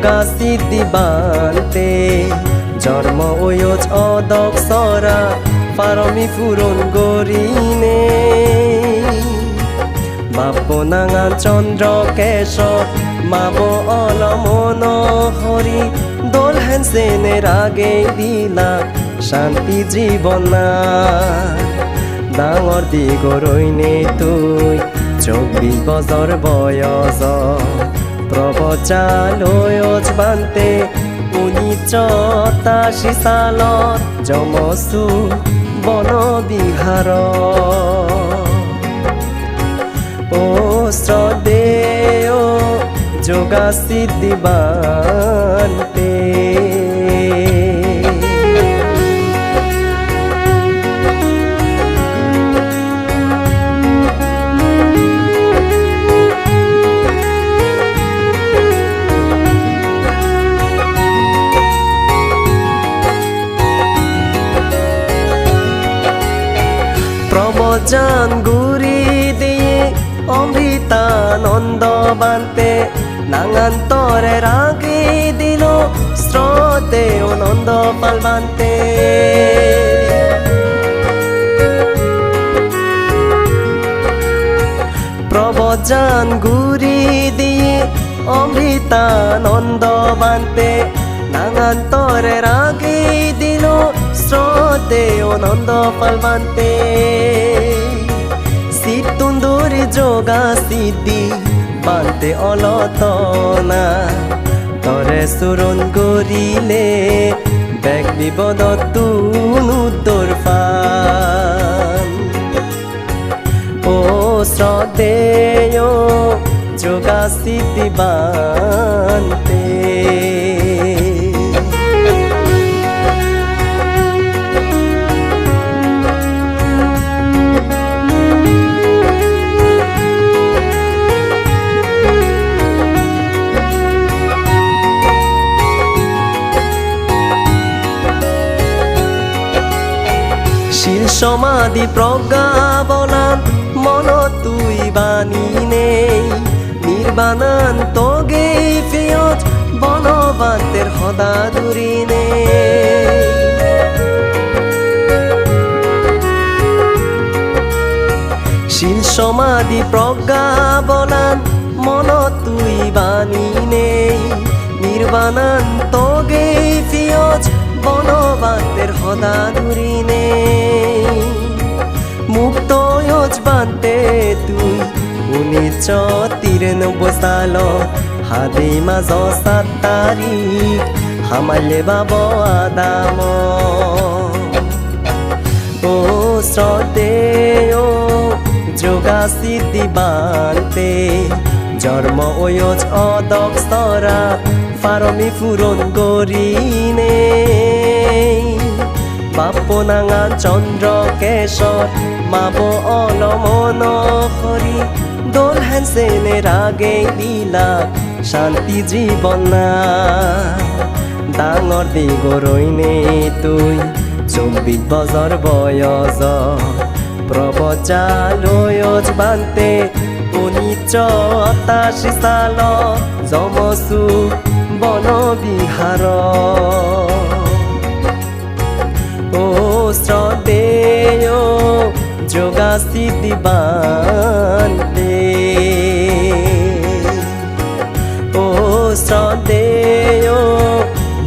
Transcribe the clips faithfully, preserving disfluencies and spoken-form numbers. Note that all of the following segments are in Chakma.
Joga Siddhi Bhante, jormo oyoj odok sora, paromi puron gorinei. Bappo nangan Chandra Keshor, mabo olo Monohori, dol hen sene ragei dilak shanti jibona. Dangor digor oinei tui, chobbish bojor boyojot, probojjan oyoj Bhante, unnisso otashi salot, Jomosu bono biharot. O sroddheyo Joga Siddhi Bhante. Probojjan guri diye Amritananda Bhante, nangan tore ragei dilo sroddheyo Nanda Pal Bhante. Probojjan guri diye Amritananda Bhante, nangan tore ragei dilo sroddheyo Nanda Pal Bhante. Sittun duri Joga Siddhi Bhante olo tona, tore suron gorile bek bipodottun uddor pan. O sroddheyo Joga Siddhi Bhante. Sil somadhi progga bolan monot tui baninei, nirbanan togei piyoj Bono Bhanter hoda durinei. Sil somadhi progga bolan monot tui baninei, nirbanan togei piyoj Bono Bhanter hoda durinei. Mukto oyoj Bhante tui unnisso tiranobboi salot, hadi majo sat tarik hamaile babo adamot. O sroddheyo Joga Siddhi Bhante, jormo oyoj odok sora, paromi puron gorinei. Bappo nangan Chandra Keshor, mabo olo Monohori, dol hen sene ragei dilak shanti jibonna. Dangor digor oinei tui, chobbish bojor boyojot, probojja loyoj Bhante, unnisso otashi salot, Jomosu bono biharot. O sroddheyo Joga Siddhi Bhante. O sroddheyo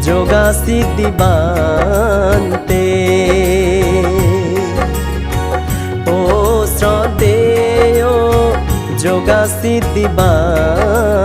Joga Siddhi Bhante. O sroddheyo Joga Siddhi Bhante.